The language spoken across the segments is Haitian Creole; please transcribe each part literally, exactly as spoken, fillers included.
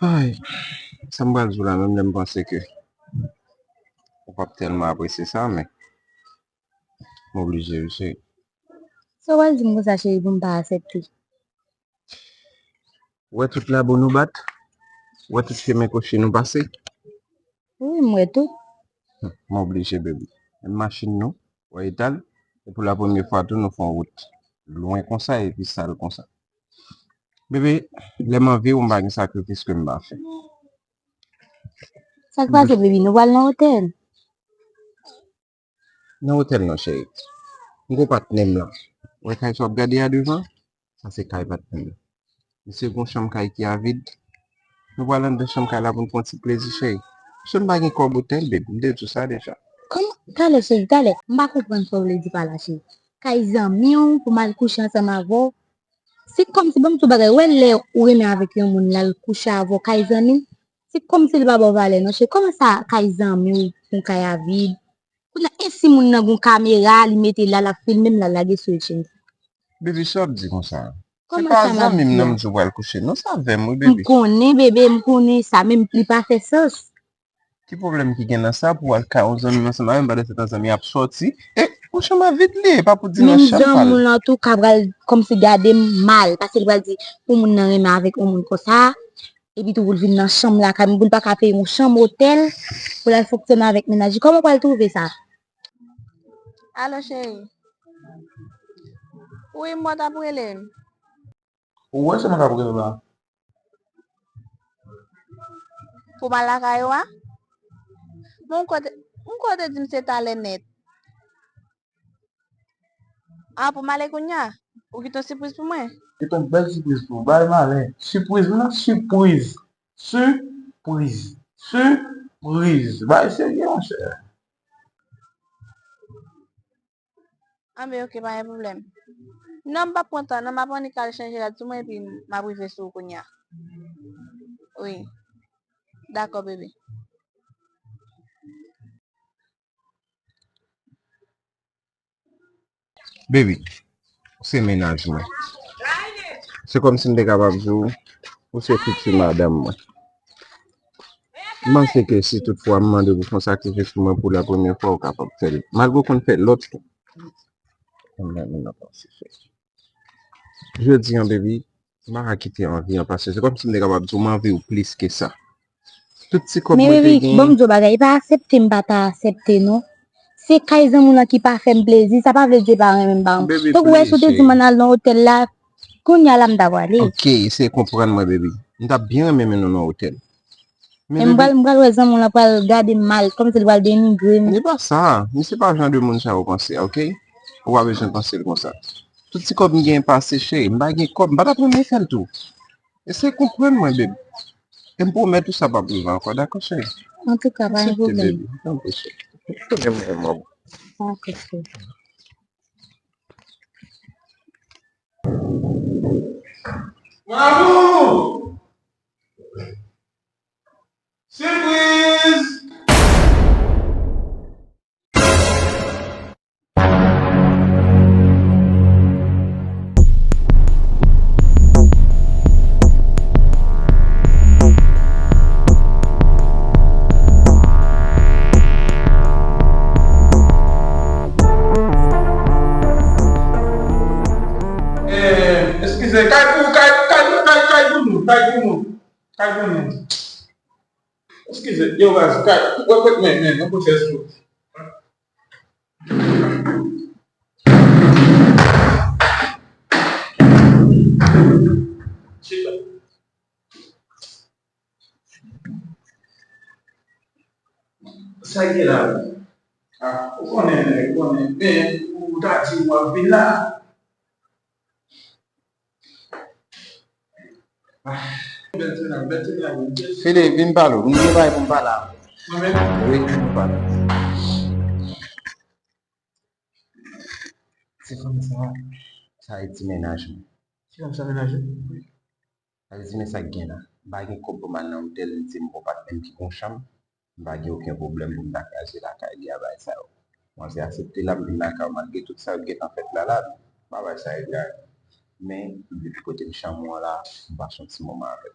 Ay, sa m pral di w la, menm lè m panse ke ou p ap tèlman apresye sa, men m oblije, wi, cheri. Sa w pral di m konsa, cheri, pou m pa aksepte? Ou wè tout labou nou bat? Ou wè tout chemen kwochi nou pase? Wi, m wè tout. Hmm, m oblije, baby. Menm machin nou, ou wè eta l? E pou la premye fwa tou, nou fè yon wout lwen konsa epi sal konsa. Bebe, lè m anvi w, m pa gen sakrifis ke m pa fè. Sa k pase, baby? Nou pral nan otèl? Nan otèl non, cheri. M gon patnè m lan. Ou wè kay sa w ap gade a devan? Sa se kay patnè m lan. Misye gon chanm kay ki a vid. Nou pral anndan chanm kay la pou n pran ti plezi, cheri. Misye m pa gen kòb otèl, baby. M te di w sa deja. Kòman? Talè, cheri, talè. M pa konprann sa w vle di pa la, cheri. Kay zanmi w pou m al kouche ansanm avè w. Se kòmsi, ban m di w bagay, ou wè lè ou renmen avèk yon moun, l al kouche avè w, kay zanmi, se kòmsi li pa ba w valè non, cheri. Kòman sa, kay zanmi w, yon kay a vid? Kounye a, e si moun nan gon kamera, li mete la, l ap filme m, l al lage sou Echenn? Baby, sa w ap di konsa? Se pa zanmi m nan m di w pral kouche non, se avè m wi, baby. M konnen, bebe, m konnen sa, men li pa fè sans. Ki pwoblèm ki gen nan sa pou w al kay yon zanmi m ansanm avè m, pandan se tan zanmi ap sòti, e yon chanm a vid li ye, pa pou di nan chanm pa l. Menm zanmi w lan tou ka pral kòmsi gade m mal, paske li pral di pou moun nan renmen avèk yon moun konsa, epi tou pou l vin nan chanm lakay m, pou l pa ka peye yon chanm otèl, pou l al fonksyone avèk mennaj li. Kòman w pral twouve sa? Alo, cheri. Wi, m wè w t ap rele m. Ou wè se mwen k ap rele w la. Pou m al lakay ou a? Bon, kote, m kote di m se talè nèt. A, pou m ale kounye a? Ou kite yon sipriz pou mwen? Kite yon bèl sipriz pou ou. Bay malen. Sipriz, m nan sipriz. Sipriz. Sipriz. Bay serye, monchè. Anben, oke, pa gen pwoblèm. Non, m p ap pran tan, non, m ap annik al chanje rad sou mwen, epi m ap rive sou ou kounye a. Wi. Dakò, bebe. Baby, ou se mennaj mwen. Se kòmsi m te kapab di w, ou se fiti madanm mwen. M panse ke si tout fwa m mande w pou fè yon sakrifis pou mwen pou la premyè fwa, ou kapab fè l. Malgre w konn fè lòt fwa. Konn nan, nan panse fè. Jodi an, baby, m pa ka kite anvi an pase. Se kòmsi m te kapab di w, m anvi w plis ke sa. Tout ti kòb mwen te genyen. Men, baby, ban m di w bagay, e pa aksepte m pa ta aksepte, non. Se kay zanmi w lan ki pa fè m plezi, sa pa vle di e pa renmen m, pa renmen m. Baby, please, cheri. Donk, ou wè, si w te di m ann al nan otèl la, kounye a la m ta prale. Oke, eseye konprann mwen, baby. M t ap byen renmen mennen w nan otèl. Men, baby, m pral, m pral wè zanmi w lan pral gade m mal, kòmsi l pral denigre m. E pa sa, misye pa jan de moun sa yo panse, oke? Ou pa bezwen panse l konsa. Tout ti kòb m genyen pase, cheri, m pa gen kòb, m pa t ap renmen fè l tou. Eseye konprann mwen, baby. E m pwomèt ou sa p ap rive ankò, dakò, cheri? Antouka, pa gen pwoblèm. Aksepte, baby. Tanpri, cheri. Tounen mwen, mwen. Dakò, cheri. Mon amour! Sipriz! Eh, eskize, kay pou, kay, kay, kay, kay pou nou, kay pou nou, kay pou nou. Eskize, yo, baz, kay, wè, wè, men, men, men, pwosès tou. Chita. Sa gen la? Ah, ou konnen, ou konnen, men, ou ta di w ap vin la. Ah, bèl ti nèg, bèl ti nèg. Fede, vin pale w. M gen bagay pou m pale avè w. Mwen menm? Wi, vin pale. Se fanm sa, sa e ti mennaj mwen. Ti fanm sa mennaj ou? Sa vle di, men sa k gen la. M pa gen kòb pou m al nan otèl, li di m gon patnè m ki gon chanm. M pa gen okenn pwoblèm pou m ta kraze lakay li a, bagay sa yo. Manzè aksepte l ap vin lakay ou malgre tout sa yo t gentan fèt la la. M pa bay sa yo gade. Men, depi kote m chanm ou an la, m pase yon ti moman avè l.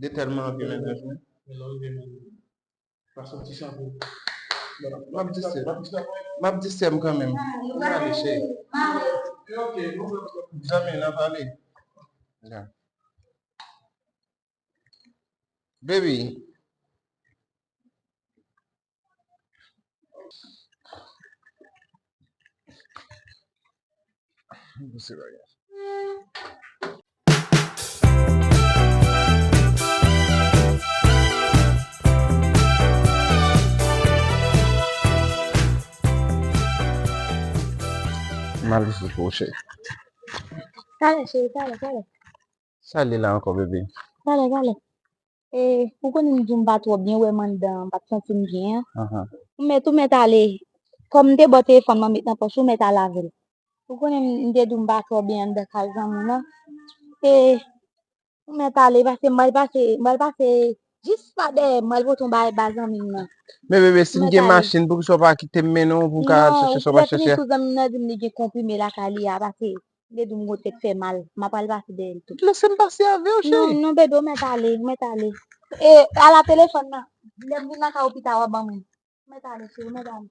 De tèlman anvi mennaj mwen. Mennaj mwen. Pase yon ti chapo. M ap distè. M ap distè m kanmenm. M ale, cheri. Zanmi, n ap ale. Ya. Baby. Pouse bagay. M al vizite w, cheri. Talè, cheri, talè, talè. Sa li la ankò, bebe? Talè, talè. E, ou konnen m di w m pa twò byen wè m anndan, m pa t santi m byen an. Ou mèt, ou mèt ale. Kòm m te ba w telefòn nan, met nan pòch ou, ou mèt ale avè l. Ou konnen m, m te di w m pa twò byen anndan kay zanmi m nan. E, ou mèt ale, paske m pral pase, m pral pase jis pa dèyè, m pral pote yon bagay ba zanmi m nan. Men bebe, si m gen machin, poukisa w pa kite m mennen w pou m ka al chèche sa w pa chèche a? Non, lè fini tou zanmi m nan di m li gen konprime lakay li a, paske m te di w m gon tèt fè mal, m ap al pase dèyè l tou. Lese m pase avè w, cheri. Non, non, bebe, ou mèt ale, ou mèt ale. E, ala telefòn nan. Lè m vin lakay ou pita, w ap ban mwen. Ou mèt ale, cheri, ou mèt ale.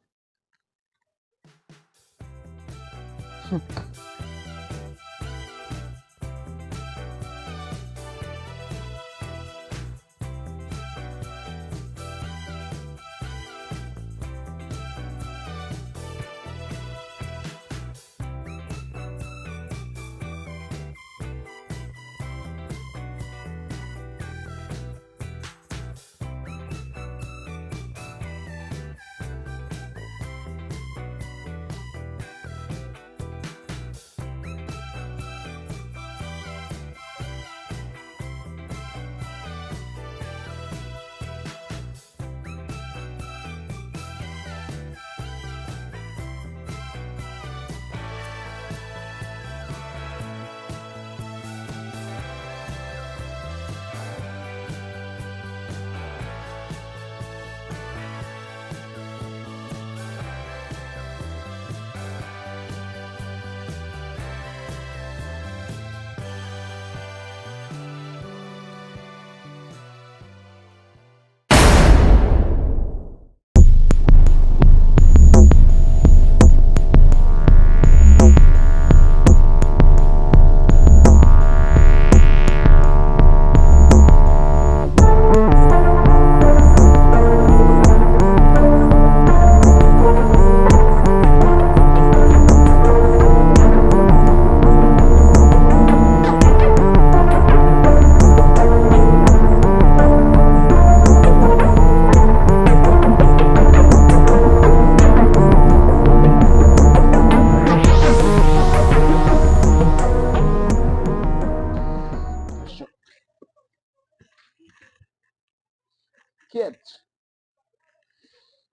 Kèt.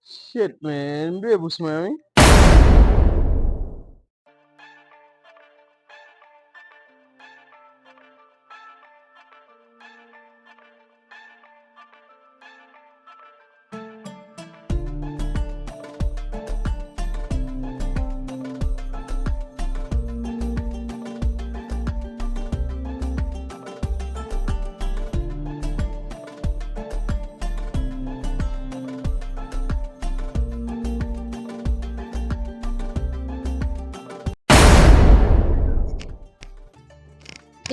Shit, man. M dwe bous mwen, wi.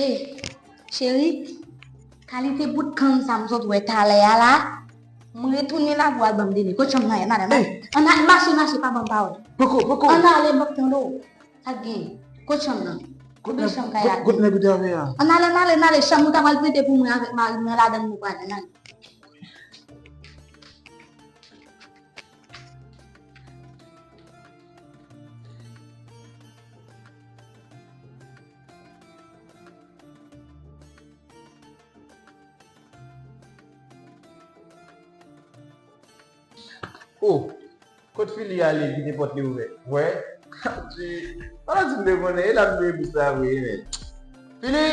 Ey, cheri, kalite bout kann sa m sot wè talè a la, m retounen labou al ban m dele. Kot chanm nan ye, madanm? Ey! Ann al, mache, mache, pa ban m pawòl. Poko, poko. Ann ale, m p ap tande w. Sa k gen? Kot chanm nan? Kot nèg, kot, kot nèg ou te avè a? Ann ale, ann ale, ann ale. Chanm ou ta pral prete pou mwen avèk mari m nan, ladan l nou pral, ann ale. Oh, kot Fili ale kite pòt li ouvè? Wè. Ala di m te konnen, e la m te bous la vre, men. Fili!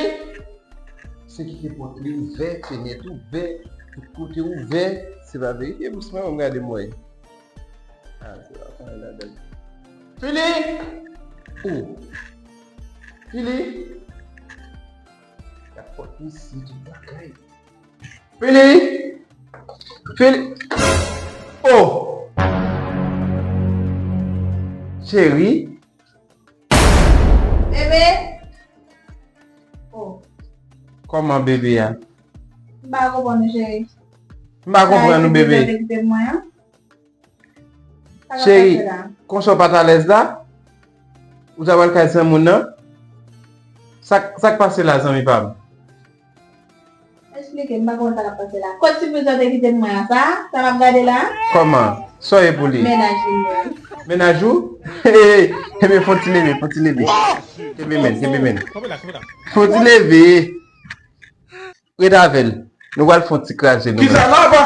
Se kite pòt li ouvè, fenèt ouvè, tout kote ouvè. Se pa verite, bous mwen, m gade m wè. Ah, se pa konnen ladan. Fili! Oh! Fili! Gad pòt li, si tout bagay. Fili! Fili! Oh! Cheri! Bebe! Oh. Kòman bebe a? M pa konprann ou, cheri. M pa konprann ou, bebe. Sa k ap pase la? Cheri, konsa w pa t alèz la? Ou ta pral kay zanmi w nan? Sa k, sa k pase la, zanmi pa m? Eksplike m, m pa konprann sa k ap pase la. Kot sipriz ou te kite m mwen an sa? Sa m ap gade la? Kòman? Sa w ye pou li? Mennaj li m ye. Mennaj ou? Ebyen, fon ti leve, fon ti leve. Kenbe men, kenbe men. Fon ti leve. Ret avè l. Nou pral fè yon ti kraze nou. Kisa la pa?